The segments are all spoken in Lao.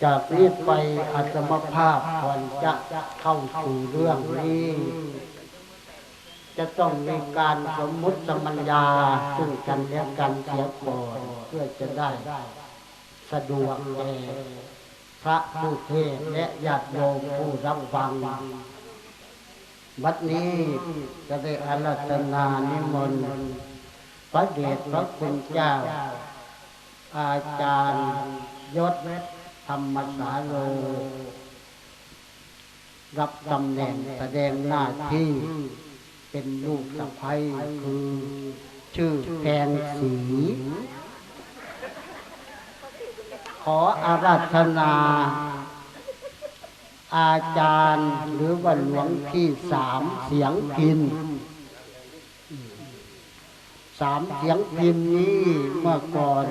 ຈາກນີ້ໄປອາດຕະມະພາບກ່ອນຈະເຂົ້າສູ່ເລື່ອງນີ້ ຈະຕ້ອງມີການສົມມຸດສະມັນຍາຊຶ່ງກັນແລະກັນເສຍກ່ອນ ເພື່ອຈະໄດ້ສະດວກແກ່ພະຜູ້ເທດ ແລະ ຍາດໂຍມຜູ້ຮັບຟັງ. ບັດນີ້ຈະໄດ້ອາລາທະນານິມົນພະເດດພະຄຸນເຈົ້າ ອາຈານຍົດ ທຳມະສາໂລ ຮັບຕຳແໜ່ງສະແດງໜ້າທີ່ເປັນລູກສະໃພ້ ຄື ຊື່ ແພງສີ. ຂໍອາລາທະນາອາຈານ ຫຼືວ່າຫຼວງພີ່ສາມສຽງພິນ. ສາມສຽງພິນນີ້ເມື່ອກ່ອນ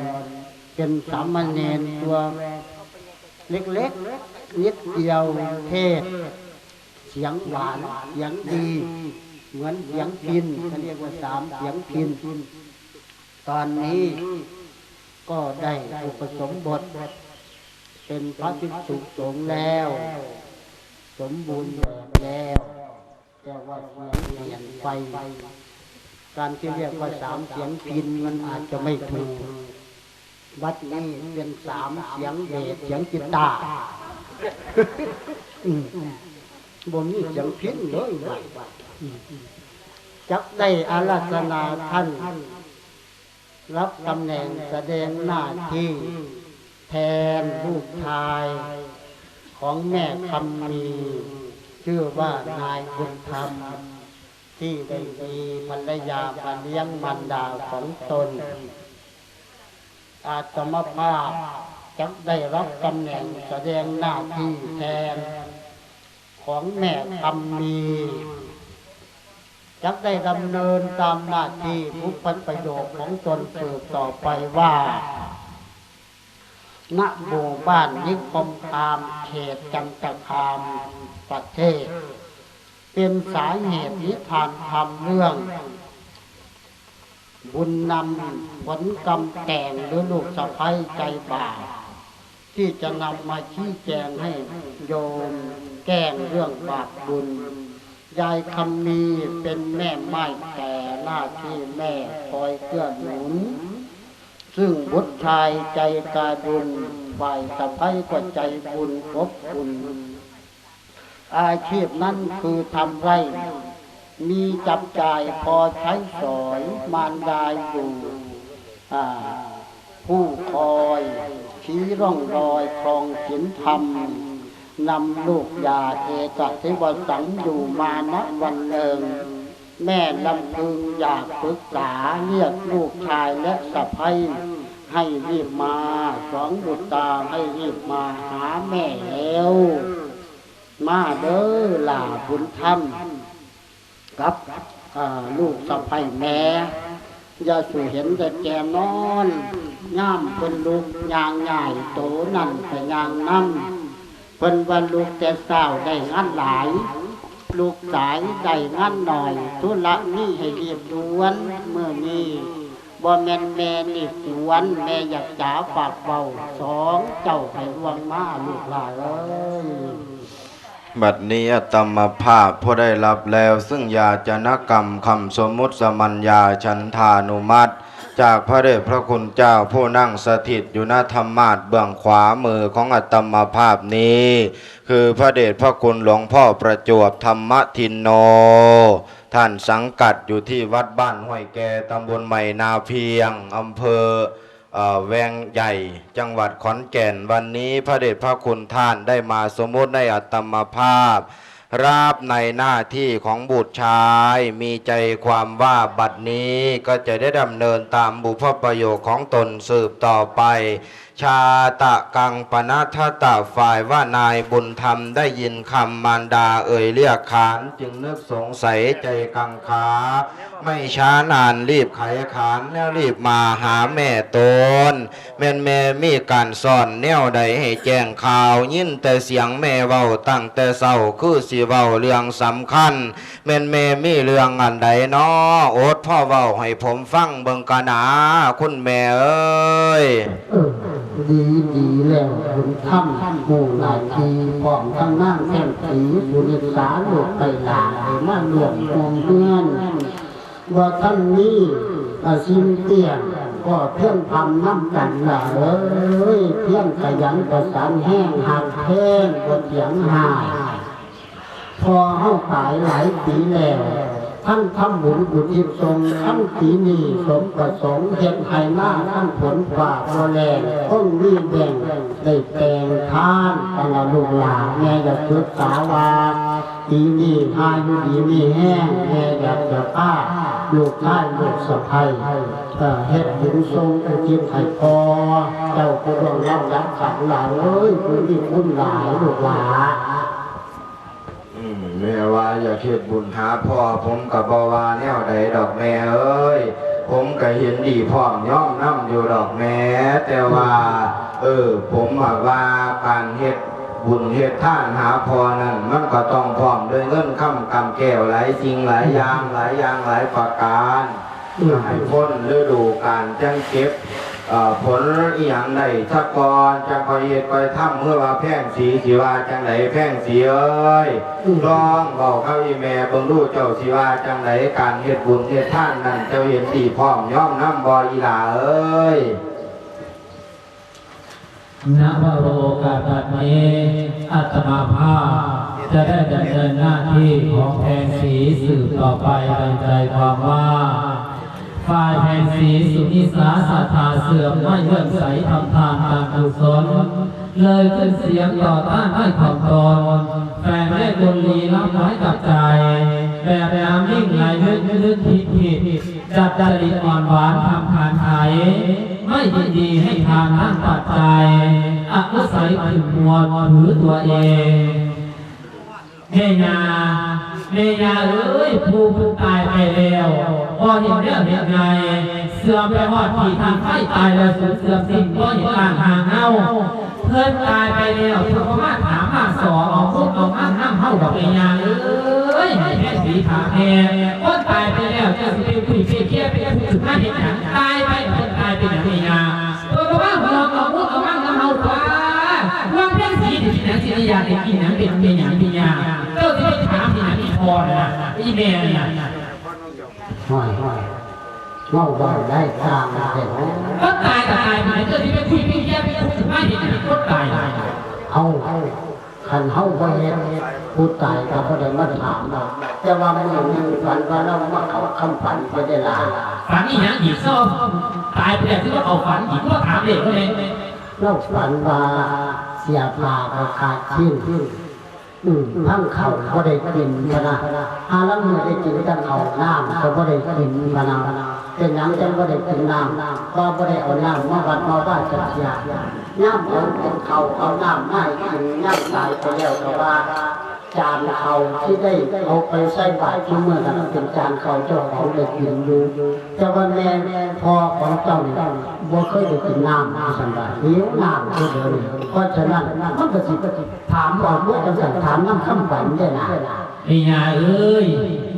ເປັນສາມະເນນຕົວເລັກໆ ນິດດຽວ ເທດສຽງຫວານສຽງດີ ເໝືອນສຽງພິນ ເຂົາເອີ້ນວ່າສາມສຽງພິນ. ຕອນນີ້ກໍໄດ້ອຸປະສົມບົດເປັນພະພິກສຸສົງແລ້ວ ສົມບູນແບບແລ້ວ. ແຕ່ວ່າສຽງປ່ຽນໄປ ການທີ່ຮຽກວ່າສາມສຽງພິນມັນອາດຈະໄມ່ຖືກ. ບັດນີ້ເປັນສາມສຽງເບດ ສຽງກີຕາ ອືມ ບໍ່ມີສຽງພິນເລີຍບັດ. ອືມ ຈັກໄດ້ອາລາທະນາທ່ານ ຮັບຕຳແໜ່ງສະແດງໜ້າທີ່ແທນລູກຊາຍຂອງແມ່ຄຳມີ ຊື່ວ່ານາຍບຸນທຳ ທີ່ໄດ້ມີພັນລະຍາມາລ້ຽງມານດາຂອງຕົນ. ອາດຕະມະພາບຈັກໄດ້ຮັບຕຳແໜ່ງສະແດງໜ້າທີ່ແທນ ຂອງແມ່ຄຳມີ ຈັກໄດ້ດຳເນີນຕາມໜ້າທີ່ບຸບພັນປະໂຫຍກຂອງຕົນສືບຕໍ່ໄປວ່າ ນະໝູ່ບ້ານນິຄົມຄາມ ເຂດຈັນຕະຄາມ ປະເທດ ເປັນສາເຫດນິທານທຳເລື່ອງ ບຸນນຳຜົນກຳແຕ່ງ ຫຼື ລູກສະໃພ້ໃຈບາບ ທີ່ຈະນຳມາຊີ້ແຈງໃຫ້ໂຍມແຈ້ງເລື່ອງບາບບຸນ. ຍາຍຄຳມີເປັນແມ່ໄມ້ແຕ່ໜ້າທີ່ແມ່ຄອຍເກື້ອໜູນ, ຊຶ່ງບຸດຊາຍໃຈກະດຸນ, ຝ່າຍສະໃພ້ກໍໃຈບຸນອົບອຸ່ນ. ອາຊີບນັ້ນຄືທຳໄຮ່ ມີຈັບຈ່າຍພໍໃຊ້ສອຍ, ມານດາຢູ່ ອາ ຜູ້ຄອຍ ຊີ້ຮ່ອງລອຍຄອງສິນທຳ, ນຳລູກຢາເອກະເທວະສັງຢູ່ມານະວັນໜຶ່ງ. ແມ່ລຳເພິງຢາກປຶກສາ ຮຽກລູກຊາຍແລະສະໃພ້ໃຫ້ຮີບມາ, ສອງບຸດຕາໃຫ້ຮີບມາຫາແມ່ແລ້ວ. ມາເດີຫຼ້າບຸນທຳ ກັບ ເອີ ລູກສະໃພ້ແມ່, ຢ່າສູ່ເຫັນແຕ່ແກ່ນອນ, ຍາມເພິ່ນລຸກຍ່າງຍ້າຍໂຕນັ້ນກະຍ່າງນຳ. ເພິ່ນວ່າລຸກແຕ່ເຊົ້າໄດ້ງານຫຼາຍ, ລຸກສາຍໄດ້ງານໜ້ອຍ, ທຸລະນີ້ໃຫ້ຮີບດ່ວນ. ມື້ນີ້ບໍ່ແມ່ນແມ່ນີ້ກວນ, ແມ່ຢາກຈາປາກເວົ້າ, ສອງເຈົ້າໃຫ້ລ່ວງມາລູກຫຼ້າເອີຍ. ບັດນີ້ອາດຕະມະພາບຜູ້ໄດ້ຮັບແລ້ວ ຊຶ່ງຢາຈະນະກຳຄຳສົມມຸດສະມັນຍາ ສັນທານຸມັດ ຈາກພະເດດພະຄຸນເຈົ້າ ຜູ້ນັ່ງສະຖິດຢູ່ນະທຳມາດເບື້ອງຂວາມືຂອງອາດຕະມະພາບນີ້ ຄືພະເດດພະຄຸນຫຼວງພໍ່ປະຈວບທຳມະທິນໂນ ທ່ານສັງກັດຢູ່ທີ່ວັດບ້ານຫ້ວຍແກ່ ຕຳບົນໃໝ່ນາພຽງ ອຳເພີ ເອີ ແວງໃຫຍ່ ຈັງຫວັດຂອນແກ່ນ. ວັນນີ້ພະເດດພະຄຸນທ່ານໄດ້ມາສົມມຸດໃຫ້ອາດຕະມະພາບ ຮັບໃນໜ້າທີ່ຂອງບຸດຊາຍ, ມີໃຈຄວາມວ່າບັດນີ້ກໍຈະໄດ້ດຳເນີນຕາມບຸບພະປະໂຫຍກຂອງຕົນສືບຕໍ່ໄປ. ຊາຕະກັງປະນະທະຕະ ຝ່າຍວ່ານາຍບຸນທຳໄດ້ຍິນຄຳມານດາເອີ່ຍລຽກຂານ ຈຶ່ງນຶກສົງໄສໃຈກັງຄາ ໄມ່ຊ້ານານ ລີບໄຂຂານແລ້ວລີບມາຫາແມ່ຕົນ. ແມ່ນແມ່ມີການສອນແນວໃດໃຫ້ແຈ້ງຂ່າວ, ຍິນແຕ່ສຽງແມ່ເວົ້າຕັ້ງແຕ່ເຊົ້າ ຄືຊິເວົ້າເລື່ອງສຳຄັນ. ແມ່ນແມ່ມີເລື່ອງອັນໃດນໍ? ອົດພໍເວົ້າໃຫ້ຜົມຟັງເບິ່ງກະນາ ຄຸນແມ່ເອີຍ. ເອີ ດີ ດີແລ້ວ ບຸນທຳ ຮູ້ໜ້າທີ່ ພ້ອມທັງນາງແພງສີ ສຸນິດສາ ລູກໄກ່ຫຼ້າ ໄດ້ມາຮ່ວມຮ່ວມເຮືອນ ບໍ່ທັນມີ ອາ ສິ່ງຕຽງ ກໍພຽງພຳນຳກັນຫຼ້າເອີຍ ພຽງຂະຫຍັນປະສານແຮງ ຮັກແພງ ບໍ່ຖຽງຮ້າຍ ພໍ່ເຮົາຕາຍຫຼາຍປີແລ້ວ ທັງທຳບຸນອຸທິດສົ່ງ ທັງປີນີ້ສົມປະສົງ ເຮັດໄຮ່ນາທັງຝົນຟ້າບໍ່ແລ້ງ ຄົງມີແບ່ງໄດ້ແຕ່ງທານ ອັນລະລູກຫຼ້າ ແມ່ຢາກປຶກສາວ່າ ປີນີ້ຖ້າຢູ່ດີມີແຮງ ແມ່ຢາກຈະພາລູກຊາຍລູກສະໃພ້ ເອີ ເຮັດບຸນສົ່ງອຸທິດໃຫ້ພໍ່ເຈົ້າຜູ້ລ່ວງລັບດັບຂັນຫຼ້າເອີຍ ຜູ້ມີຄຸນຫຼາຍລູກຫຼ້າ. ອືມ ແມ່ວ່າຢາກເຮັດບຸນຫາພໍ່ ຜົມກໍບໍ່ວ່າແນວໃດດອກແມ່ເອີຍ ຜົມກໍເຫັນດີພ້ອມຍອມນຳຢູ່ດອກແມ່ ແຕ່ວ່າ ເອີ ຜົມມັກວ່າການເຮັດບຸນເຮັດທານຫາພໍ່ນັ້ນ ມັນກໍຕ້ອງພ້ອມດ້ວຍເງິນຄຳກຳແກ້ວຫຼາຍສິ່ງຫຼາຍຢ່າງ ຫຼາຍຢ່າງຫຼາຍປະການ ອືມ ໃຫ້ພົ້ນລະດູການຈັ່ງເກັບ ເອີ ຜົນອີ່ຫຍັງໄດ້ຊະກ່ອນ ຈັ່ງຄ່ອຍເຮັດຄ່ອຍທຳ ເພາະວ່າແພງສີຊິວ່າຈັ່ງໃດ ແພງສີເອີຍ ອືມ ລອງເວົ້າກັບອີ່ແມ່ເບິ່ງດູ ເຈົ້າຊິວ່າຈັ່ງໃດ ການເຮັດບຸນເຮັດທານນັ້ນ ເຈົ້າເຫັນດີພ້ອມຍອມນຳບໍ່ ອີ່ຫຼ້າເອີຍ? ນະ ວະໂລກາດບັດນີ້ ອາດຕະມາພາບຈະໄດ້ດຳເນີນໜ້າທີ່ຂອງແພງສີສືບຕໍ່ໄປ ດັ່ງໃຈຄວາມວ່າ ຝ່າຍແພງສີສຸນິສາສັດທາເຊື່ອມໄວ້ເລື່ອມໃສທຳທານການກຸສົນ ເລີຍຂຶ້ນສຽງຕໍ່ຕ້ານໄວ້ຂອງຕົນ ແຝງດ້ວຍບຸນລີລັບໄວ້ກັບໃຈ ແບບນ້ຳລິ້ງໄຫຼລຶກໆ ພິດໆ ຈັດຈະລິດອ່ອນຫວານທຳທານໄທ ໄມ້ຍິນດີໃຫ້ທານທັງປັດໄຈ ອາໄສຂຶ້ນໝວດຖືຕົວເອງ. ແມ່ຍ່າ ແມ່ຍ່າເອີຍ ຜູ້ເພິ່ນຕາຍໄປແລ້ວ ບໍ່ເຫັນແລ້ວເຫັນໃຫຍ່ ເສື່ອມໄປຮອດທີ່ທາງໄຟ ຕາຍແລ້ວສູນເສື່ອມສິ້ນ ບໍ່ເຫັນລ່າງຮ່າງເງົາ. ເພິ່ນຕາຍໄປແລ້ວ ເພິ່ນບໍ່ມາຖາມມາສໍ້ ເອົາບຸນເອົາມັນນຳເຮົາດອກແມ່ຍ່າເອີຍ ໃຫ້ແພງສີຖາມແດ່ ຄົນຕາຍໄປແລ້ວ ເຈົ້າຊິໄປຄຸຍໄປເຄຍໄປຄຸຍ ຊິມາເຮັດຫຍັງ? ຕາຍໄປ ເພິ່ນຕາຍເປັນຫຍັງແມ່ຍ່າ? ເພິ່ນບໍ່ມາຫ່ວງເອົາບຸນເອົາມັນນຳເຮົາຕົວະ ລອງແພງສີໄດ້ກິນຫຍັງ ຊິໄດ້ຢາກໄດ້ກິນຫຍັງ ເປັນແມ່ຫຍັງແມ່ຍ່າ? ເຈົ້າຊິໄປຖາມອີ່ຫຍັງອີ່ພໍ່ນັ້ນນະ ອີ່ແມ່ນັ້ນນະ? ຫ້ອຍ ເວົ້າໄດ້ຕ່າງແທ້ເນາະ ຄົນຕາຍກໍຕາຍໄປ ເຈົ້າຊິໄປຄຸຍໄປເຄຍໄປຄຸຍມາເຮັດຫຍັງຄົນຕາຍ? ເອົ້າ ຄັນເຮົາບໍ່ເຮັດ ຜູ້ຕາຍກໍບໍ່ໄດ້ມາຖາມເນາະ ແຕ່ວ່າມື້ໜຶ່ງຝັນວ່າລາວມາເຂົ້າຄຳຝັນເສຍເດ້ລະ. ຝັນອີ່ຫຍັງອີກ? ເຊົາຕາຍໄປແລ້ວ ຄືວ່າເຂົ້າຝັນອີກ ຄືວ່າຖາມເລກເລີຍ. ລາວຝັນວ່າເສື້ອຜ້າກໍຂາດສິ້ນ ອືມ ທັງເຂົ້າບໍ່ໄດ້ກິນພະນະ ຫາລາງມື້ໄດ້ກິນແຕ່ເຂົ້າ ນ້ຳກໍບໍ່ໄດ້ກິນພະນະ. ເປັນຫຍັງຈັ່ງບໍ່ໄດ້ກິນນ້ຳ? ວ່າບໍ່ໄດ້ເອົານ້ຳມາວັດມາວາຈັກເທື່ອ. ຍາມເອົາເຂົ້າເອົານ້ຳມາໃຫ້ກິນ ຍາມຕາຍໄປແລ້ວກໍວ່າ ຈານເຂົ້າທີ່ໄດ້ເອົາໄປໃສ່ບາດທຸກມື້ນັ້ນ ເປັນຈານເຂົ້າເຈົ້າຂອງໄດ້ກິນຢູ່ ແຕ່ວ່າແມ່ພໍ່ຂອງເຈົ້ານີ້ບໍ່ເຄີຍໄດ້ກິນນ້ຳ ວ່າຊັ້ນວ່າ ຫິວນ້ຳເທື່ອດຽວນີ້. ເພາະສະນັ້ນມັນກໍຊິ ຖາມອອກເບິດຈັ່ງຊັ້ນ ຖາມນຳຄຳຂວັນເດ້ນະ. ແມ່ຍ່າເອີຍ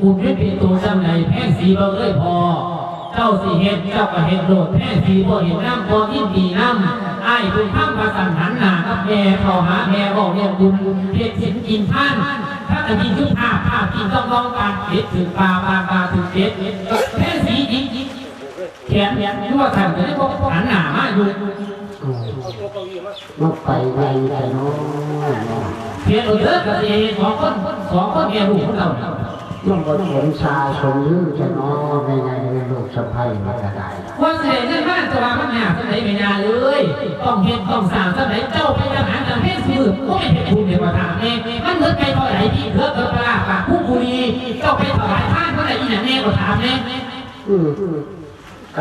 ບຸນເປັນໂຕຈັ່ງໃດ ແພງສີບໍ່ເຄີຍພໍ້ ເຈົ້າຊິເຮັດ ເຈົ້າກໍເຮັດໂລດ ແພງສີບໍ່ເຫັນນຳ ບໍ່ຍິນດີນຳ. ອ້າຍບຸນທຳວ່າຊັ້ນ ຫັນໜ້າກັບແມ່ ເຂົ້າຫາແມ່ເວົ້າເລື່ອງບຸນ ເຮັດສິນກິນທານ ພາກັນກິນຄືພາບ ພາບກິນຕ້ອງລອງ ປານເປັດຖືກປາ ປານປາຖືກເປັດ ແພງສີຈິກ ແຂນຢູ່ວ່າຊັ້ນ ກໍຍັງບໍ່ຫັນໜ້າມາຢູ່. ໂອ້ ມາໄປໄວແທ້ເນາະ ເນາະ. ເຮັດເອົາເດີ ກະຊິເຮັດສອງຄົນ ສອງຄົນແມ່ລູກຂອງເຈົ້ານີ້ ຍັງບໍ່ສົມຊາສົມລືແທ້ເນາະ ແມ່ໃຫຍ່ແມ່ລູກສະໃພ້ນີ້ກະໄດ້. ກວ່າຊິໄດ້ເງິນມາ ເຈົ້າວ່າມັນຍາກສ່ຳໃດແມ່ຍ່າເອີຍ ຕ້ອງເຮັດຕ້ອງສ້າງສ່ຳໃດ. ເຈົ້າໄປທະຫານການເຮັດຊື່ ບໍ່ແມ່ນເຮັດບຸນເດ້ ຂໍຖາມແດ່ ມັນໝົດໄປເທົ່າໃດ? ທີ່ເກືອເກີດປະຫຼາດປາກພູບູລີ ເຈົ້າໄປຖວາຍທານມັນໄດ້ອີ່ຫຍັງແດ່ ຂໍຖາມແດ່? ອືມ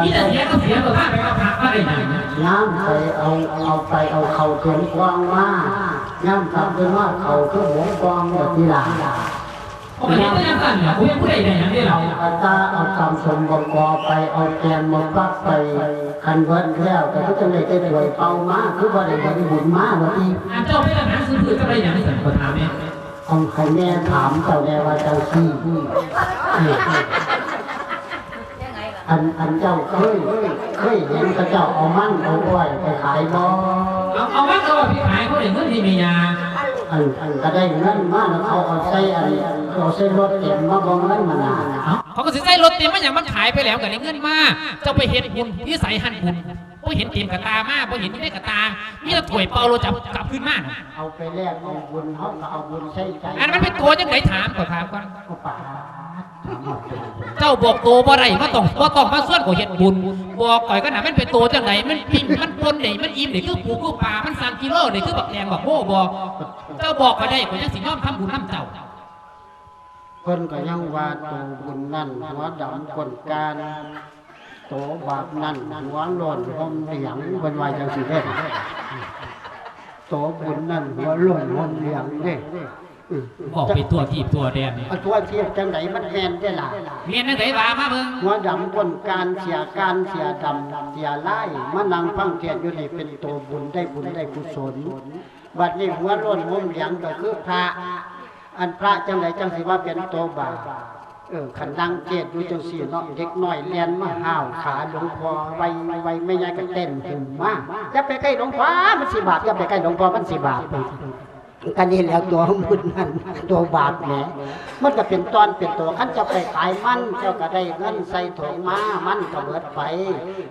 ມີແຕ່ເສຍກັບເສຍ ບໍ່ພາໄປກັບພະ ມາໄດ້ຫຍັງ? ຍາມໄປເອົາ ເອົາໄປເອົາເຂົ້າເຕັມກ່ອງມາ ຍາມກັບຄືມາເຂົ້າຄືໝົງກ່ອງແບບນີ້ລະ. ເຂົາກໍເຮັດໄປຈັ່ງຊັ້ນແຫຼະ ບໍ່ມີຜູ້ໃດໄດ້ຫຍັງເດ້ລະ. ເອົາກະຕ່າ ເອົາຕຳສົ້ມບັກກອກໄປ ເອົາແກງໝາກຟັກໄປ ຄັນເບິດແລ້ວກໍຄືຈັ່ງໄດ້ແຕ່ຖ້ວຍເປົ່າມາ ຄືບໍ່ໄດ້ເຮັດບຸນມາວ່າຕິ. ອັນເຈົ້າໄປທະຫານຊື່ໆ ເຈົ້າໄດ້ຫຍັງຊັ້ນ ຂໍຖາມແດ່? ເອົາ ໃຫ້ແມ່ຖາມເຈົ້າແດ່ວ່າຈັ່ງຊີ້. ອັນ ອັນເຈົ້າເຄີຍ ເຄີຍເຫັນເຂົາເຈົ້າເອົາມັນເອົາອ້ອຍໄປຂາຍບໍ່? ເອົາ ເອົາມັນເອົາອ້ອຍໄປຂາຍ ເຂົາໄດ້ເງິນຕິແມ່ຍ່າ? ອັນ ອັນ ກໍໄດ້ເງິນມາແລ້ວ ເຂົາເອົາໃສ່ອັນ ເອົາໃສ່ລົດເຕັມມາບໍ່ເງິນຫັ້ນນະ. ເອົ້າ ເຂົາກໍຊິໃສ່ລົດເຕັມມາຫຍັງ? ມັນຂາຍໄປແລ້ວກໍໄດ້ເງິນມາ. ເຈົ້າໄປເຮັດບຸນຢູ່ໃສຫັ້ນ? ບຸນ ບໍ່ເຫັນເຕັມກະຕ່າມາ, ບໍ່ເຫັນຢູ່ໃນກະຕ່າ. ມີແຕ່ຖ້ວຍເປົ່າໂລດ ຈັບ ກັບຄືນມາ. ເອົາໄປແລກເອົາບຸນ ເຮົາກໍເອົາບຸນໃສ່ໃຈ. ອັນນັ້ນມັນເປັນຕົວຈັ່ງໃດ? ຖາມ ຂ້ອຍຖາມກ່ອນ. ໂອ້ ປາດ ຖາມຮອດຕົວ. ເຈົ້າບອກໂຕບໍ່ໄດ້ ບໍ່ຕ້ອງ ບໍ່ຕ້ອງມາຊວນຂ້ອຍເຮັດບຸນ. ບອກຂ້ອຍກ່ອນນະ ມັນເປັນໂຕຈັ່ງໃດ? ມັນປິ່ນ ມັນປົ່ນໄດ໋? ມັນອີ່ມໄດ໋? ຄືປູ ຄືປາ? ມັນສ້າງກິໂລໄດ໋? ຄືບັກແຕງບັກໂມບໍ່? ເຈົ້າບອກຂ້ອຍໄດ້ ຂ້ອຍຈັ່ງຊິຍອມທຳບຸນນຳເຈົ້າ. ເພິ່ນກໍຍັງວ່າ ໂຕບຸນນັ້ນຫົວດຳກົ້ນກ່ານ ໂຕບາບນັ້ນຫົວໂລ້ນຫົ່ມເຫຼືອງ ເພິ່ນວ່າຈັ່ງຊີ້ເດ້. ໂຕບຸນນັ້ນຫົວໂລ້ນຫົ່ມເຫຼືອງເດ້. ເວົ້າໄປທົ່ວທີບທົ່ວແດນ. ເອົາ ທົ່ວທີບຈັ່ງໃດ? ມັນແມ່ນເດ້ລະ. ແມ່ນຈັ່ງໃດ? ວ່າມາເບິ່ງ. ຫົວດຳກົ້ນກ່ານ ເສຍກ່ານ ເສຍດຳ ເສຍລາຍ ມານັ່ງຟັງເທດຢູ່ນີ້ ເປັນໂຕບຸນ ໄດ້ບຸນໄດ້ກຸສົນ. ບັດນີ້ຫົວໂລ້ນຫົ່ມເຫຼືອງກໍຄືພະ. ອັນພະຈັ່ງໃດຈັ່ງຊິວ່າເປັນໂຕບາບ? ເອີ ຄັນນັ່ງເທດຢູ່ຈັ່ງຊີ້ເນາະ ເດັກນ້ອຍແລ່ນມາຫ້າວຂາຫຼວງພໍ່ໄວໆ ແມ່ຍາຍກໍເຕັ້ນຫຸ້ມມາ. ຢ່າໄປໃກ້ຫຼວງພໍ່ ມັນຊິບາບ, ຢ່າໄປໃກ້ຫຼວງພໍ່ ມັນຊິບາບ. ກໍນີ້ແຫຼະ ຕົວບຸນນັ້ນ ຕົວບາບແໝ. ມັນກໍເປັນຕອນເປັນໂຕ. ຄັນເຈົ້າໄປຂາຍມັນ ເຈົ້າກໍໄດ້ເງິນໃສ່ຖົງມາ ມັນກໍເບິດໄປ.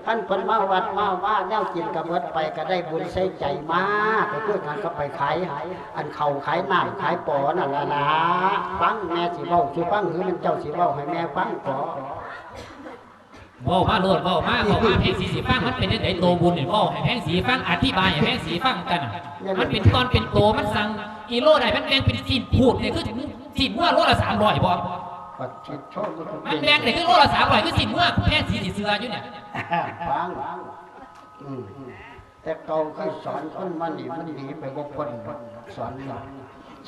ຄັນເພິ່ນມາວັດມາວາ ແນວກິນກໍເບິດໄປ ກໍໄດ້ບຸນໃສ່ໃຈມາ. ກໍຄືກັນກັບໄປຂາຍ ອັນເຂົ້າຂາຍນ້ຳຂາຍປໍນັ້ນລະລະ. ຟັງແມ່ຊິເວົ້າສູ່ຟັງ ຫຼືແມ່ນເຈົ້າຊິເວົ້າໃຫ້ແມ່ຟັງກໍ? ເວົ້າມາໂລດ ເວົ້າມາ ເວົ້າມາ ແພງສີຊິຟັງ. ມັນເປັນຈັ່ງໃດໂຕບຸນນີ້? ເວົ້າໃຫ້ແພງສີຟັງ ອະທິບາຍໃຫ້ແພງສີຟັງກັນ. ມັນເປັນຕອນເປັນໂຕ ມັນສັ່ງກິໂລໄດ້ ມັນແບ່ງເປັນຊີ້ນພູດນີ້ ຄືຊີ້ນງົວໂລລະສາມຮ້ອຍບໍ່? ປະທິດໂທ ມັນແບ່ງໄດ້ຄືໂລລະສາມຮ້ອຍ ຄືຊີ້ນງົວ ແພງສີຊິເຊື່ອຢູ່ນີ້. ຟັງ ອືມ ແຕ່ເກົ່າເຄີຍສອນຄົນມານີ້ ມັນໜີໄປບໍ່ພົ້ນດອກ. ສອນມັນ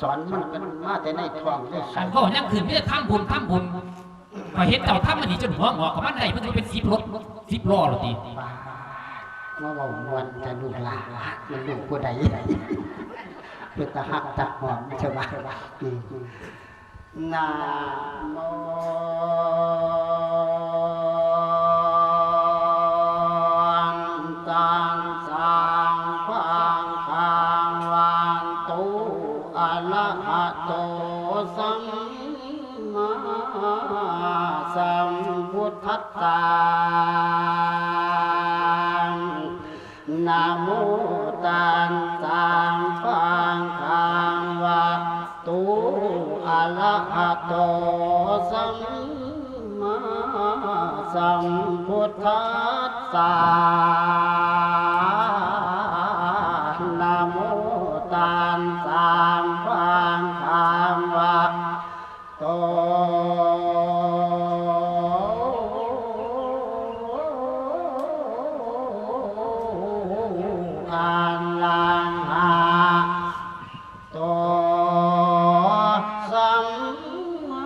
ສອນມັນ ມັນມາແຕ່ໃນທ້ອງເດ້. ຄັນເວົ້າຍັງຂຶ້ນ ມີແຕ່ທຳບຸນ ທຳບຸນ. ຂ້ອຍເຫັນເຈົ້າທຳອັນນີ້ຈົນຫົວງອກ ກໍມັນໄດ້ ມັນຊິເປັນສິບລົດ ສິບລໍ້ແລ້ວຕິ. ປາດ ມາເວົ້າມ່ວນແທ້ລູກຫຼານ ມັນລູກຜູ້ໃດ? ເປັນຕາຮັກຕາຫອມແທ້ວ່າ. ອືມ ນະໂມ ຕັງ ສັງ ພັງ ຄະວະໂຕ ອະລະຫະໂຕ ສຳມາສຳພຸດທັດສະ. ນະໂມ ຕັງ ສັງ ພັງ ຄະວະໂຕ ອະລະຫະໂຕ ສຳມາສຳພຸດທັດສະ. ນະໂມ ຕັງ ສັງ ພັງ ຄະວະ ໂຕ ອະລະຫະໂຕ ສຳມາ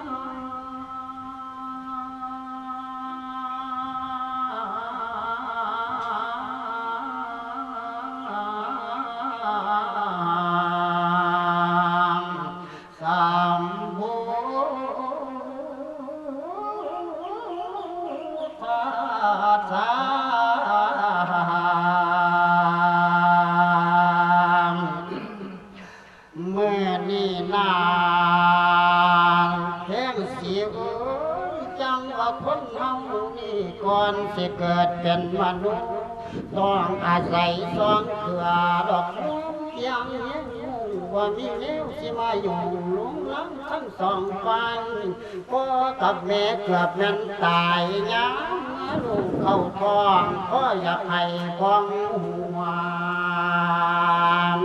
ສຳພຸດທັດສະ. ມື້ນີ້ນາ ແພງສີເອີຍ ຈັ່ງວ່າຄົນເຮົານີ້ກ່ອນຊິເກີດເປັນມະນຸດ ຕ້ອງອາໄສສອງເຄືອດອກ ພຽງຍັງຮູ້ວ່າມີແນວຊິມາຢູ່ລຸງລັງທັງສອງຝ່າຍ. ພໍ່ກັບແມ່ເກືອບແມ່ນຕາຍ ຍາມມາລູກເຂົ້າທ້ອງ ພໍ່ຢາກໃຫ້ພອງຫວນ.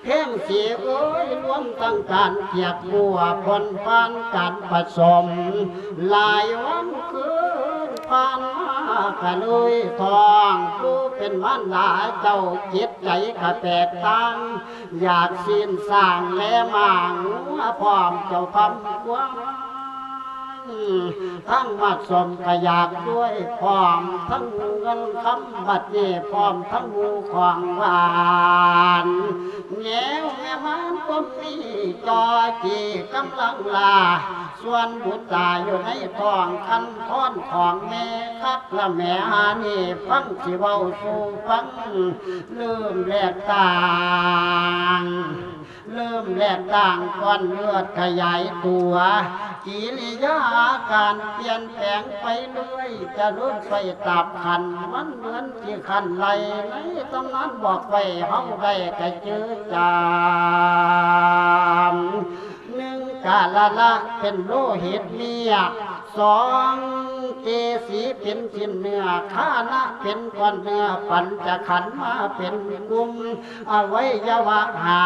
ແພງສີເອີຍ ລວມທັງການກຽກກົວ ພົ້ນຜ່ານການປະສົມ ຫຼາຍວັນຄືນຜ່ານມາກະເລີຍທ້ອງ ຜູ້ເປັນມານດາເຈົ້າ ຈິດໃຈກະແຕກຕ່າງ ຢາກຊີ້ນສ້າງແລມ້າງົວ ພ້ອມເຈົ້າຄຳຄວາຍ. ທັງໝາກສົ້ມກະຢາກດ້ວຍ ພ້ອມທັງເງິນຄຳ ບັດນີ້ພ້ອມທັງໝູ່ຂອງຫວານ. ແນວແມ່ມານກົມນີ້ ຈ່ອຈີກຳລັງລາ ສ່ວນບຸດຕາຢູ່ໃນທ້ອງ ຄັນຄອນຂອງແມ່ຄັກລະແມ່ຫານີ້ ຟັງຊິເວົ້າສູ່ຟັງ ເລີ່ມແລກຕ່າງ ເລີ່ມແລກຕ່າງ ກ້ອນເລືອດຂະຫຍາຍຕົວ ກິລິຍາອາການປ່ຽນແປງໄປເລື້ອຍ ຈະເລີ່ມໄປຕາມຂັ້ນ ມັນເໝືອນທີ່ຂັ້ນໄລ່ ໃນຕຳນານບອກໄວ້ ເຮົາໄດ້ກະຈື່ຈຳ. ໜຶ່ງ ກາລະລະ ເປັນໂລຫິດເມຍ ສອງ ເກສີເປັນຊີ້ນເນື້ອ ຄານະເປັນກ້ອນເນື້ອ ປັນຈະຂັນມາເປັນກຸ່ມ ອະໄວຍະວະຫ້າ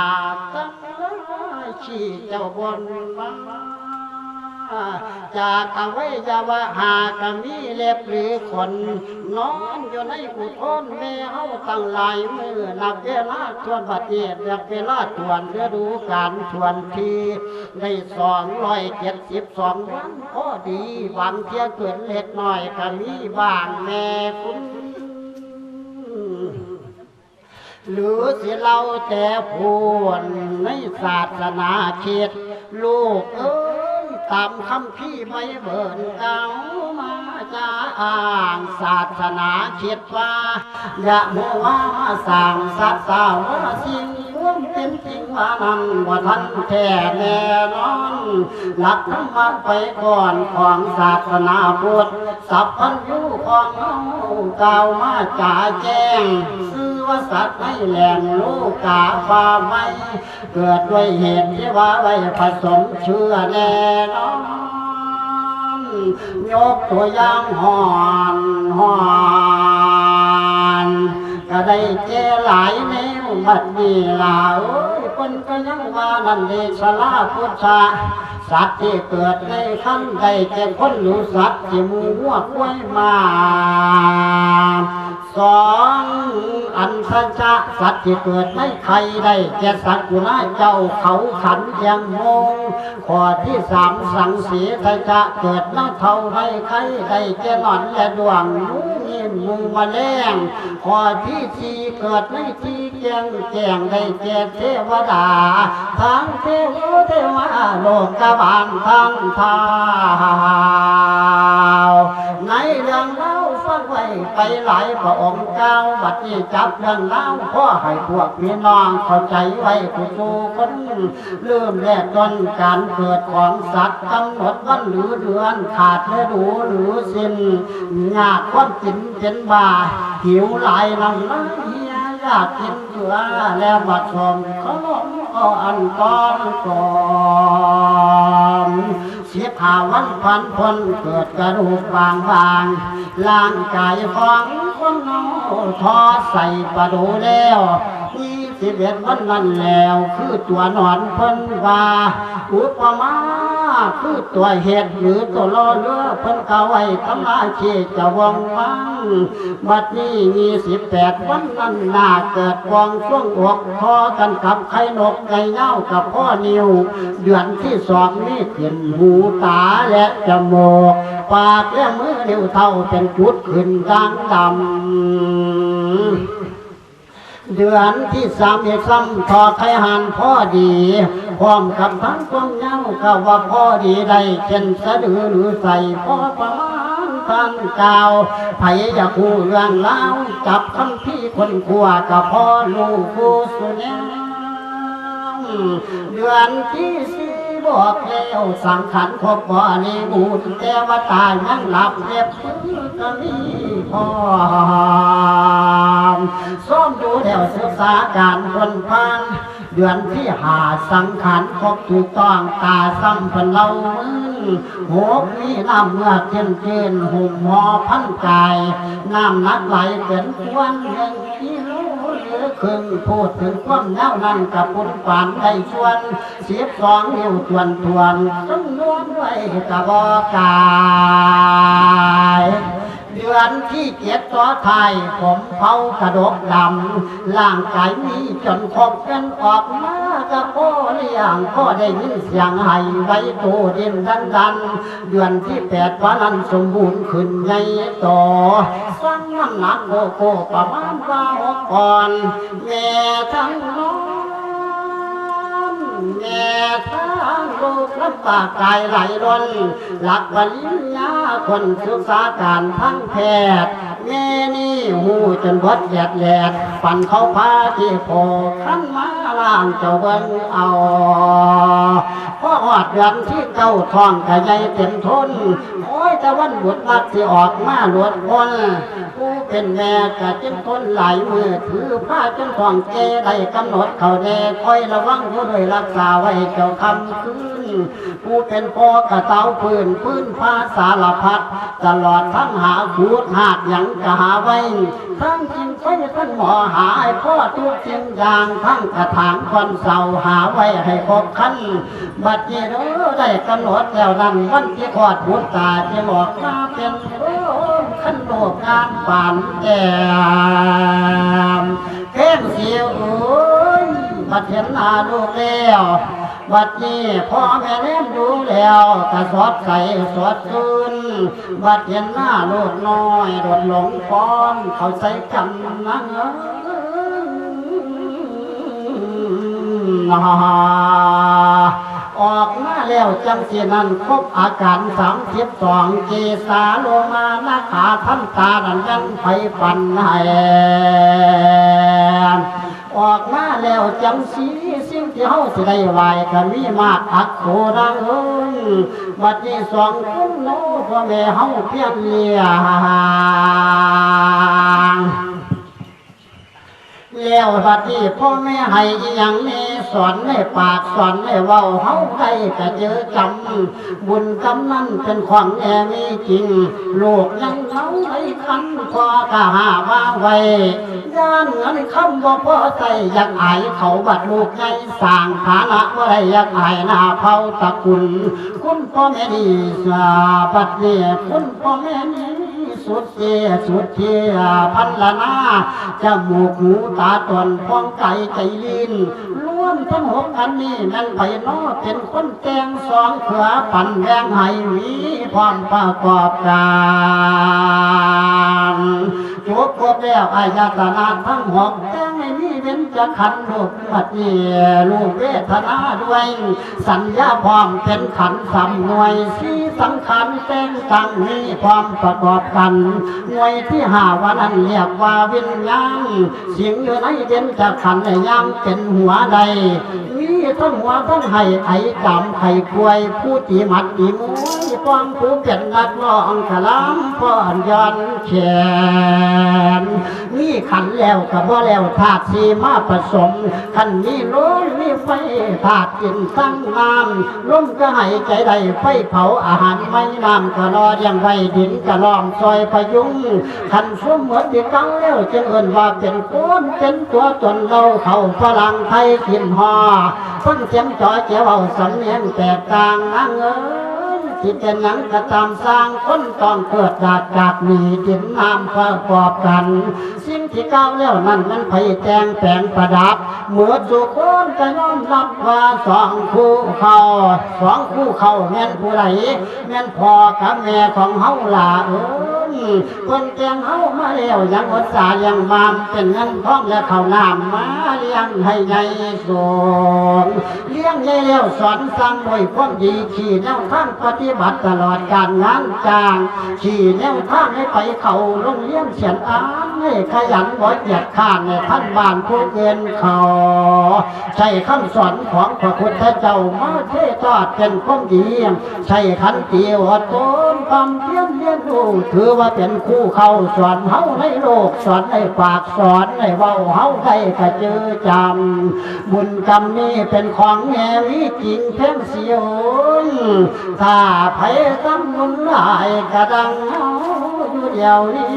ຕັ້ງຫຼາຍທີ່ເຈົ້າບ່ອນມາ ຈາກອະໄວຍະວະຫ້າກະມີເລັບຫຼືຂົນ ນອນຢູ່ໃນອຸໂທນແມ່ເຮົາຕັ້ງຫຼາຍມື້ ນັບເວລາທວນບັດນີ້ ນັບເວລາທວນລະດູການ ທວນທີໄດ້ສອງຮ້ອຍເຈັດສິບສອງວັນພໍດີ ບາງເທື່ອເກີນເລັກນ້ອຍກະມີບ້າງແມ່ຄຸນ ຫຼືຊິເລົ່າແຕ່ພຸ້ນໃນສາສະໜາຄຣິດ ລູກເອີຍ ຕາມຄຳພີໄບເບິນກ່າວມາຈາອ້າງສາສະໜາຄຣິດວ່າ ຢາກຮູ້ວ່າມາສ້າງສັດສາວາສິ່ງ ຄວາມເປັນຈິງວ່ານັ້ນບໍ່ທັນແທ້ແນ່ນອນ ຫຼັກທຳມະໄປກ່ອນຂອງສາສະໜາພຸດ ສັບພັນຍູຂອງເຮົາກ່າວມາຈາແຈ້ງ ຊື່ວ່າສັດໃນແຫຼງໂລກາຟ້າໃໝ່ ເກີດດ້ວຍເຫດທີ່ວ່າໄວ້ປະສົມເຊື້ອແນ່ນອນ ຍົກຕົວຢ່າງຮ້ອນ ຮ້ອນ ກະໄດ້ແກ່ຫຼາຍແນວບັດນີ້ລາເອີຍ ເພິ່ນກະຍັງວ່ານັ້ນເດ ຊະລາພຸດທະ ສັດທີ່ເກີດໃນຄັນໄດ້ແກ່ຄົນ ຫຼືສັດທີ່ໝູ່ງົວຄວາຍມ້າ ສອງ ອັນທະຈະ ສັດທີ່ເກີດໃນໄຂ່ໄດ້ແກ່ສັກກຸນາເຈົ້າເຂົາຂັນແຈງໂມງ ຂໍ້ທີສາມ ສັງເສທະຈະ ເກີດໃນເທົ້າໃນໄຂ່ໄດ້ແກ່ໜອນແລະດ້ວງ ໜູຍິງໝູມະແລງ ຂໍ້ທີສີ່ ເກີດໃນທີ່ແຈ້ງແຈ້ງໄດ້ແກ່ເທວະດາ ທັງເທວະເທວາໂລກະບານທັງທ້າວ ໃນເລື່ອງລາວຟັງໄວ້ໄປຫຼາຍພະອົງກ່າວ ບັດນີ້ຈັບເລື່ອງລາວ ຂໍໃຫ້ພວກພີ່ນ້ອງເຂົ້າໃຈໄວ້ທຸກໆຄົນ ເລີ່ມແລກຕົ້ນການເກີດຂອງສັດ ກຳນົດວັນຫຼືເດືອນ ຂາດລະດູຫຼືສິ້ນ ຍາກຄວາມກິນເປັນບ້າ ຫິວຫຼາຍນ້ຳລາຍເຮຍ ຢາກກິນເກືອແລະໝາກສົ້ມຂະຫຼອມກໍອັນຕ້ອນກອມ ສິບຫ້າວັນຜ່ານພົ້ນເກີດກະດູກບາງໆ ຮ່າງກາຍຂອງຄົນເຮົາທໍ້ໃສ່ປະໂດແລ້ວ ມີສິບເອັດວັນນັ້ນແລ້ວ ຄືຕົວໜອນເພິ່ນວ່າ ອຸປະມາຄືຕົວເຫັດ ຫຼື ຕົວລໍເຮືອ ເພິ່ນກະໄວ້ຕຳລາທີ່ຈະວ່ອງວາງ ບັດນີ້ມີສິບແປດວັນນັ້ນນາ ເກີດປ່ອງຊ່ວງອົກ ທໍ້ກັນກັບໄຂ່ນົກໄກ່ຍາວກະພໍນິ້ວ ເດືອນທີສອງມີຂຶ້ນຫູຕາແລະຈະມູກ ປາກແລະມືນິ້ວເທົ້າເປັນຈຸດຂຶ້ນດ່າງດຳ ເດືອນທີສາມເຮັດຊ້ຳທໍ່ໄຂ່ຫ່ານພໍດີ ພ້ອມກັບທັງຄວາມຍາວກະວ່າພໍດີໄດ້ ເຊັ່ນສະດື່ຫຼືໄສ້ພໍປະມານທ່ານກ່າວ ໃຜຢາກຮູ້ເລື່ອງລາວ ຈັບຄຳພີຄົ້ນຄວ້າກະພໍຮູ້ຄູ່ສູ່ແນວ ເດືອນທີສີ່ບອກແລ້ວ ສັງຂານຄົບບໍລິບູນ ແຕ່ວ່າຕາຍັງຫຼັບເລັບມືກະມີພ້ອມ ຊອມດູແລ້ວສຶກສາການພົ້ນຜ່ານ ເດືອນທີຫ້າສັງຂານຄົບຖືກຕ້ອງ ຕາຊ້ຳເພິ່ນເລົ່າມືນ ຫົກມີນ້ຳເໝືອກເຈື່ອນໆ ຫຸ້ມຫໍ່ພັນກາຍ ນ້ຳໜັກຫຼາຍເກີນຄວນ ໜຶ່ງກິໂລ ຫຼື ເຄິ່ງ ພູດເຖິງຄວາມຍາວນັ້ນກະປຸນປານໄດ້ສ່ວນ ສິບສອງນິ້ວຖ້ວນໆ ຄຳນວນໄວ້ກະບໍ່ກາຍ ເດື ເດືອນທີເຈັດຕໍ່ທ້າຍ ຜົມເຜົາກະດົກດຳ ຮ່າງກາຍມີຈົນຄົບເປັນອອກມາກະພໍລ້ຽງ ພໍໄດ້ຍິນສຽງໄຫ້ໄຫວໂຕເດັ່ນດັນໆ ເດືອນທີແປດປານນັ້ນສົມບູນຂຶ້ນໃຫຍ່ໂຕ ຊັ່ງນ້ຳໜັກໂກໂກ້ປະມານວ່າຫົກປອນ ແມ່ທັງນອນ ແມ່ທັງລູກລຳບາກກາຍໄຫຼລົ້ນ ຫຼັກປະລິນຍາຄົນສຶກສາການທາງແພດ ແມ່ນີ້ຮູ້ຈົນເບິດແດດແລດ ປັນເຂົາພາທີ່ພໍ່ຄັນມາລ້າງເຈົ້າເບິ່ງເອົາ ພໍຮອດເດືອນທີເກົ້າທ້ອງກະໃຫຍ່ເຕັມທົນ ໂອ້ຍ ແຕ່ວັນບຸດນັດຊິອອກມາຫຼຸດພົ້ນ ຜູ້ເປັນແມ່ກະເຈັບທົນຫຼາຍມື້ ຖືພາຈົນທ້ອງແກ່ໄດ້ກຳນົດເຂົ້າແດ່ ຄອຍລະວັງຢູ່ດ້ວຍ ຮັກສາໄວ້ເຈົ້າຄ່ຳຄືນ ຜູ້ເປັນພໍ່ກະເຕົາຟື້ນ ຟື້ນພາສາລະພັດ ຕະຫຼອດທັງຫາຂູດຮາກຫຍັງກະຫາໄວ້ ທັງຈິງໄຟທັງໝໍຫາໃຫ້ພໍທຸກສິ່ງຢ່າງ ທັງກະຖາງຄອນເສົາຫາໄວ້ໃຫ້ຄົບຄັນ ບັດນີ້ເດີໄດ້ກຳນົດແລ້ວນັ້ນ ວັນທີ່ຄອດບຸດຕາຈຶ່ງອອກມາເປັນໂຄມ ຄັນໂລກງາມປານແກ້ມ ແພງສີເອີຍ ບັດເຫັນໜ້າລູກແລ້ວ ບັດນີ້ພໍ່ແມ່ແນມດູແລ້ວກະສົດໃສສົດຊື່ນ ບັດເຫັນໜ້າລູກນ້ອຍໂດດລົງຟ້ອນເຂົ້າໃສ່ກັນນາງເອີຍ ອອກມາແລ້ວຈັ່ງຊີ້ນັ້ນ ຄົບອາການສາມສິບສອງ ເກສາໂລມານະຂາທັນຕານັ້ນຍັງໃຜຝັນໃຫ້ ອອກມາແລ້ວຈັ່ງຊີ້ ສິ່ງທີ່ເຮົາຊິໄດ້ໄຫວ້ກະມີມາກອັກໂຂນາງເອີຍ ບັດນີ້ສອງຄົນໂນ ພໍ່ແມ່ເຮົາພຽງລ້ຽງ ແລ້ວບັດນີ້ພໍ່ແມ່ໃຫ້ອີ່ຫຍັງແດ່ ສອນໃນປາກສອນໃນເວົ້າ ເຮົາໄດ້ກະເຈີຈຳ ບຸນກຳນັ້ນເປັນຂອງແທ້ມີຈິງ ລູກຍັງເມົາໃນຄັນ ພໍ່ກະຫ້າມມາໄວ້ ຢ້ານເງິນຄຳບໍ່ພໍໃຊ້ ຢາກອາຍເຂົາບັດລູກໃຫຍ່ ສ້າງຖານະບໍ່ໄດ້ ຢາກອາຍໜ້າເຜົ່າຕະກຸນ ຄຸນພໍ່ແມ່ນີ້ ສາ ບັດນີ້ຄຸນພໍ່ແມ່ນີ້ ສຸດເທ ສຸດເທ ພັນລະນາ ຈະມູກຫູຕາຕອນ ພອງກາຍໃຈລີນ ລວມທັງຫົກອັນນີ້ ແມ່ນໃຜນໍເປັນຄົນແຕ່ງ ສອງເທື່ອປັນແບ່ງໃຫ້ ມີພ້ອມປະກອບການ ຈົບຄົບແລ້ວອາຍະຕະນະທັງຫົກ ແຕ່ງໃຫ້ມີເບັນຈະຂັນ ຮູບ ບັດນີ້ ຮູບເວທະນາດ້ວຍ ສັນຍາພ້ອມເປັນຂັນສາມໜ່ວຍ ສີ່ສັງຂານແຕ່ງຕັ້ງມີພ້ອມປະກອບກັນ ໜ່ວຍທີຫ້າວ່ານັ້ນລຽກວ່າວິນຍານ ສິງຢູ່ໃນເບັນຈະຂັນໃນຍາມເປັນຫົວໃດ ມີທັງຫົວທັງໄຫ້ ໄອຈາມໄຂ້ປ່ວຍ ຜູ້ຕີໝັດຕີມວຍ ປ້ອງຜູ້ເປັນນັກຮ້ອງກະລຳຟ້ອນຍ້ອນແຂນ ມີຂັນແລ້ວກະບໍ່ແລ້ວ ທາດສີ່ມາປະສົມ ຄັນມີລົມມີໄຟ ທາດດິນຕັ້ງນ້ຳ ລົມກະຫາຍໃຈໄດ້ ໄຟເຜົາອາຫານໄມ້ ນ້ຳກະຫຼໍ່ລ້ຽງໄວ້ ດິນກະລ້ອມຊ່ອຍພະຍຸງ ຄັນຊຸມໝົດທີ່ເກົ່າແລ້ວ ຈຶ່ງເອີ້ນວ່າເປັນຄົນ ເປັນຕົວຕົນເຫຼົ່າ ເຂົ້າຝຣັ່ງໄທກິນຫໍ່ ຟັງສຽງຈໍແຈເວົ້າ ສຳນຽງແຕກຕ່າງ ນາງເອີຍ ທີ່ເປັນຫຍັງກະຕາມຊ່າງ ຄົນຕ້ອງເກີດຢາກຈາກໜີ ດິນນ້ຳປະກອບກັນ ສິ່ງທີ່ກ່າວແລ້ວນັ້ນ ມັນໃຜແຕ່ງແປງປະດັບ ໝົດສູ່ຄົນກະຍອມຮັບວ່າສອງຄູ່ເຂົ້າ ສອງຄູ່ເຂົ້າແມ່ນຜູ້ໃດ ແມ່ນພໍ່ກັບແມ່ຂອງເຮົາຫຼ້າເອີຍ ເພິ່ນແຕ່ງເຮົາມາແລ້ວ ຍັງອົດສາລ້ຽງມາມ ເປັນເງິນທອງ ແລະ ເຂົ້ານ້ຳ ມາລ້ຽງໃຫ້ໃຫຍ່ສູງ ລ້ຽງໃຫຍ່ແລ້ວສອນສັ່ງດ້ວຍຄວາມດີ ຊີ້ແນວທາງປະຕິບັດຕະຫຼອດການງານຈ້າງ ຊີ້ແນວທາງໃຫ້ໄປເຂົ້າໂຮງຮຽນຂຽນອ່ານ ໃຫ້ຂະຫຍັນບໍ່ກຽດຄ້ານ ໃຫ້ທັນບ້ານຜູ້ອື່ນເຂົາ ໃຊ້ຄຳສອນຂອງພະພຸດທະເຈົ້າມາເທທອດເປັນຄວາມດີ ໃຊ້ຂັນຕິອົດທົນຄວາມພຽນຮຽນຮູ້ ຖືວ່າເປັນຄູເຄົ້າສອນເຮົາໃນໂລກ ສອນໃນປາກ ສອນໃນເວົ້າ ເຮົາໄດ້ກະຈື່ຈຳ ບຸນກຳນີ້ເປັນຂອງແທ້ມີຈິງ ເພງສີເອີຍ ຖ້າໃຜທຳບຸນຫຼາຍກະດັ່ງເຮົາຢູ່ດຽວນີ້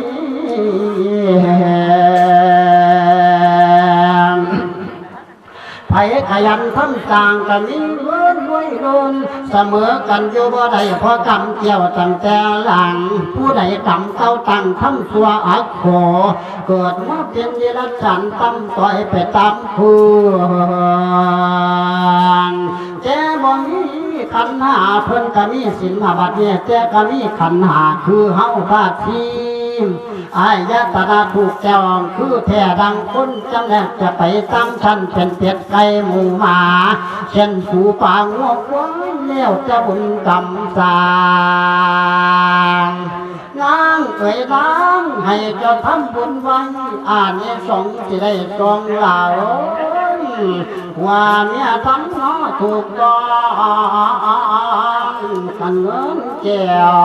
ໃຜຂະຫຍັນທຳສ້າງກໍມີເງິນລວຍເລີນ ສະເໝີກັນຢູ່ບໍ່ໄດ້ ເພາະກຳກ່ຽວຕັ້ງແຕ່ຫຼັງ ຜູ້ໃດກຳເກົ່າຕັ້ງທຳຊົ່ວອະໂຂ ເກີດມາເປັນເດລັດສານຕ່ຳຕ້ອຍໄປຕາມເພື່ອນ ແຕ່ບໍ່ມີຂັນຫ້າ ເພິ່ນກໍມີສິນຫ້າ ບັດນີ້ແຕ່ກໍມີຂັນຫ້າ ຄືເຮົາທາດທີ ອາຍະຕະນະຖືກຕ້ອງຄືແທ້ ດັ່ງຄົນຈຳແນກຈະໄປຕາມຊັ້ນ ເປັນເປັດໄກ່ໝູໝາ ເຊັ່ນໝູປາງົວຄວາຍ ແລ້ວແຕ່ບຸນກຳສ້າງ. ນາງເອີຍນາງ ໃຫ້ເຈົ້າທຳບຸນໄວ້ ອານິສົງຊິໄດ້ສອງຫຼາຍ ຜົວເມຍທັງເນາະຖືກຕ້ອງ ຄັນເງິນແກ້ວ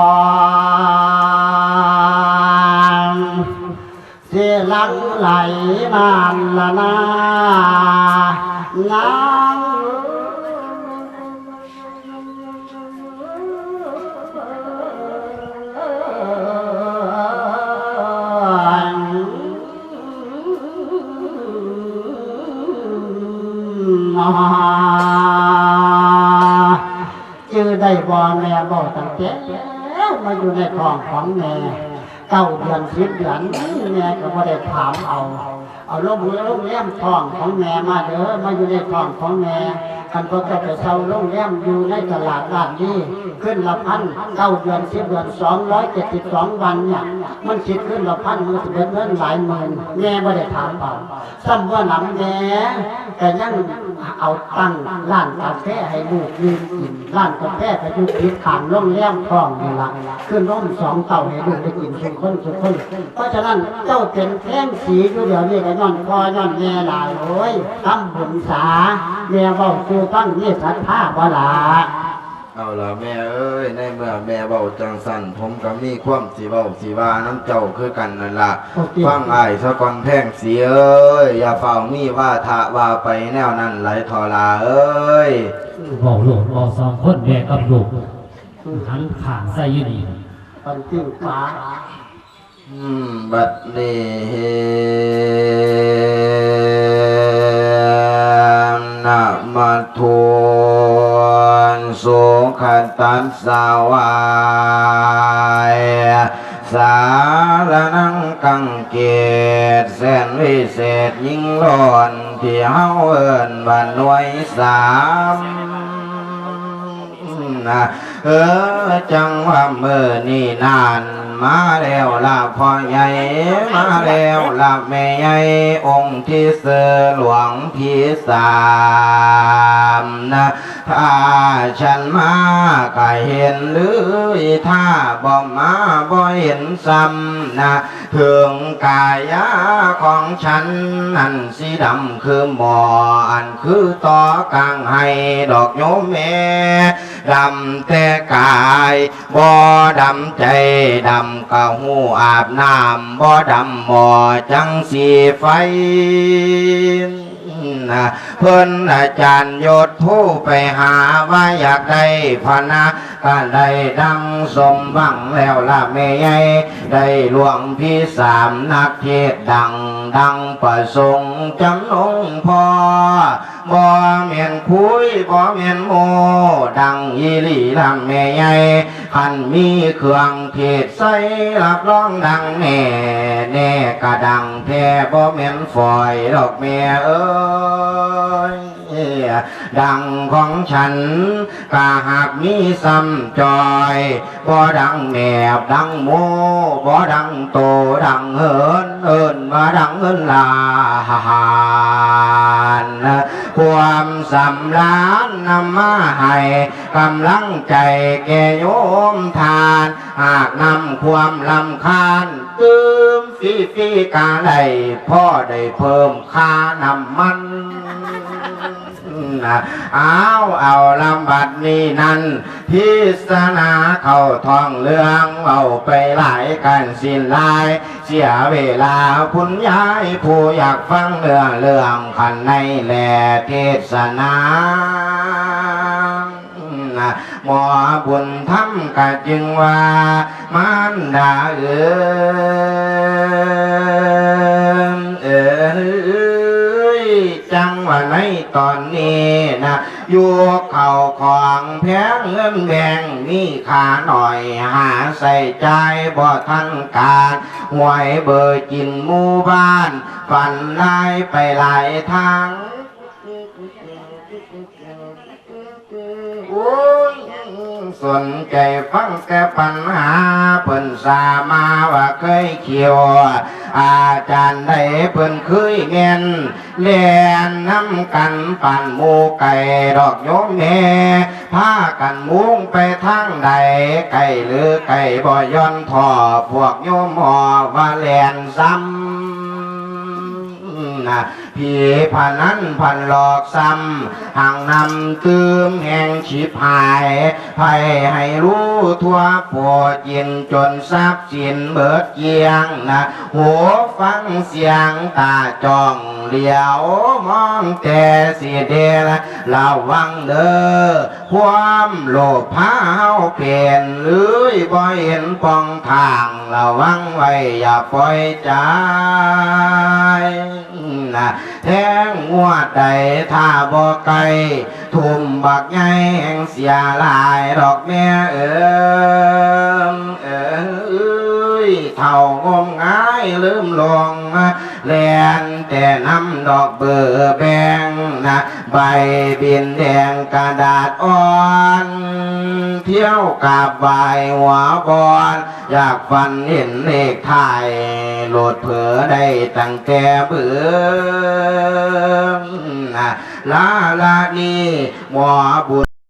ຊິຫຼັ່ງໄຫຼນັ້ນລະນາ ນາງເອີຍ. ຈື່ໄດ້ບໍ່ ແມ່ເວົ້າຕັ້ງແຕ່ມາຢູ່ໃນທ້ອງຂອງແມ່ ເກົ້າເດືອນສິບເດືອນ ແມ່ກໍບໍ່ໄດ້ຖາມເອົາ ເອົາໂລງ ໂລງແຮມທ້ອງຂອງແມ່ມາເດີ ມາຢູ່ໃນທ້ອງຂອງແມ່. ຄັນພວກເຈົ້າໄປເຊົ່າໂລງແຮມຢູ່ໃນຕະຫຼາດລາດລີ ຄືນລະພັນ ເກົ້າເດືອນສິບເດືອນ ສອງຮ້ອຍເຈັດສິບສອງວັນເນຍ ມັນຄິດຄືນລະພັນ ມັນຊິເບິດເງິນຫຼາຍໝື່ນ ແມ່ບໍ່ໄດ້ຖາມເອົາ. ສ່ຳວ່ານຳແມ່ກໍຍັງເອົາຕັ້ງຮ້ານກາແຟໃຫ້ລູກຢືນກິນ ຮ້ານກາແຟກໍຢູ່ຕິດຂ້າງໂລງແຮມທ້ອງນີ້ລະ ຄືນົມສອງເຕົ້າໃຫ້ລູກໄດ້ກິນສູ່ຄົນສູ່ຄົນ. ເພາະສະນັ້ນເຈົ້າເປັນແພງສີຢູ່ດຽວນີ້ກໍຍ້ອນພໍ່ຍ້ອນແມ່ຫຼາຍ ໂອ້ຍ ທຳບຸນສາ ແມ່ເວົ້າສູ່ຟັງ ມີສັດທາບໍ່ລະ? ເອົາລະແມ່ເອີຍ ໃນເມື່ອແມ່ເວົ້າຈັ່ງຊັ້ນ ຜົມກໍມີຄວາມຊິເວົ້າຊິວ່ານຳເຈົ້າຄືກັນນັ້ນລະ. ໂອເຄ ຟັງອ້າຍສາກ່ອນແພງສີເອີຍ ຢ່າຟ້າວມີວາທະວ່າໄປແນວນັ້ນຫຼາຍທໍ່ຫຼ້າເອີຍ. ເວົ້າໂລດ ເວົ້າສອງຄົນແມ່ກັບລູກ ອືມ ຫັນຂ້າງໃສ່ຢູ່ນີ້ ປັນຕິ້ງປາ. ອືມ ບັດນີ້ ນະມະໂທ ສຸຂະຕັດສະວາຍ ສາລະນັງກັງເກດ ແສນວິເສດຍິ່ງລ້ອນ ທີ່ເຮົາເອີ້ນວ່າໜ່ວຍສາມ ນະ ເອີ ຈັ່ງວ່າມື້ນີ້ນັ້ນ ມາແລ້ວລະພໍ່ໃຫຍ່ ມາແລ້ວລະແມ່ໃຫຍ່ ອົງທີ່ຊື່ຫຼວງພີ່ສາມນະ ຖ້າສັນມາກະເຫັນ ຫຼື ຖ້າບໍ່ມາບໍ່ເຫັນຊ້ຳນະ ເຖິງກາຍາຂອງສັນນັ້ນ ສີດຳຄືໝໍ້ ອັນຄືຕໍ່ກາງໄຮ່ດອກໂຍມແມ່ ດຳແຕ່ກາຍ ບໍ່ດຳໃຈ ດຳກະຫູອາບນ້ຳ ບໍ່ດຳໝໍ້ຈັງສີໄຟນະ ເພິ່ນອາຈານຍົດໂທໄປຫາວ່າຢາກໄດ້ພະນະ ກະໄດ້ດັ່ງສົມຫວັງແລ້ວລະແມ່ໃຫຍ່ ໄດ້ຫຼວງພີ່ສາມນັກເທດດັງ ດັ່ງປະສົງຈຳນົງພໍ່ ບໍ່ແມ່ນຄຸຍ ບໍ່ແມ່ນໂມ້ ດັງອີ່ຫຼີລະແມ່ໃຫຍ່ ຄັນມີເຄື່ອງເທດໃສ່ ຮັບຮອງດັງແນ່ ແນ່ກະດັງແທ້ ບໍ່ແມ່ນຝອຍດອກແມ່ເອີຍ. ດັງຂອງສັນກະຫາກມີຊ້ຳຈ່ອຍ ບໍ່ດັງແມບດັງໝູ ບໍ່ດັງໂຕດັງເຫີນ ເອີ້ນວ່າດັງເຫີນຫຼານ ຄວາມສຳລານນຳມາໃຫ້ກຳລັງໃຈແກ່ໂຍມທ່ານ ຫາກນຳຄວາມລຳຄານ ຕື່ມຟຣີໆກະໄດ້ ພໍໄດ້ເພີ່ມຄ່ານ້ຳມັນ ອ້າວ ເອົາລະບັດນີ້ນັ້ນ ພິສະນາເຂົ້າທ້ອງເລື່ອງ ເວົ້າໄປຫຼາຍກັນສິ້ນຫຼາຍ ເສຍເວລາ ຄຸນຍາຍຜູ້ຢາກຟັງເນື້ອເລື່ອງ ຄັນໃນແລເທດສະນາ ໝໍບຸນທຳກະຈຶ່ງວ່າ ມານດາເອີຍ ເອີຍ ຈັ່ງວ່າໃນຕອນນີ້ນະ ຢູ່ເຂົ້າຂອງແພງ ເງິນແບງມີຄ່າໜ້ອຍ ຫາໃຊ້ຈ່າຍບໍ່ທັນການ ຫວຍເບີກິນໝູ່ບ້ານ ຝັນລາຍໄປຫຼາຍທາງ. ໂອ້ຍ ສົນໃຈຟັງແຕ່ບັນຫາ ເພິ່ນສາມາວ່າເຄີຍຂຽວ ອາຈານໃດເພິ່ນເຄີຍແມ່ນ ແລ່ນນຳກັນປານໝູ່ໄກ່ດອກໂຍມແມ່ ພາກັນມຸ່ງໄປທາງໃດ ໃກ້ຫຼືໄກບໍ່ຢ່ອນທໍ້ ພວກໂຍມຮໍວ່າແລ່ນຊ້ຳນະ ຜີພະນັນພັນຫຼອກຊ້ຳ ຫາງນຳຕື່ມແຫ່ງຊິບຫາຍ ໃຜໃຫ້ຮູ້ທົ່ວໂປຈີນ ຈົນຊັບສິນເບີດກ້ຽງນະ ຫູຟັງສຽງຕາຈ້ອງ ຫຼຽວມອງແຕ່ຊິເດລະ ລະວັງເດີ ຄວາມໂລບພາເຮົາເປັນ ເອີຍ ບໍ່ເຫັນປ່ອງທາງ ລະວັງໄວ້ຢ່າປ່ອຍຈາຍນະ ແທງງວດໃດຖ້າບໍ່ໄກ່ ທຸ່ມບັກໃຫຍ່ແຮ່ງເສຍຫຼາຍດອກແມ່ເອີຍ ເອີຍ ເຖົ້າງົມງາຍລືມຫຼົງ ແລ່ນແຕ່ນຳດອກເບີແບງນະ ໃບບິນແດງກະດາດອ່ອນ ທ່ຽວກາບໄຫວ້ຫົວບ່ອນ ຢາກຝັນເຫັນເລກທ້າຍ ໂລດເຜີໄດ້ຕັ້ງແຕ່ເບິ່ງນະ ລາລານີ ໝໍບຸນ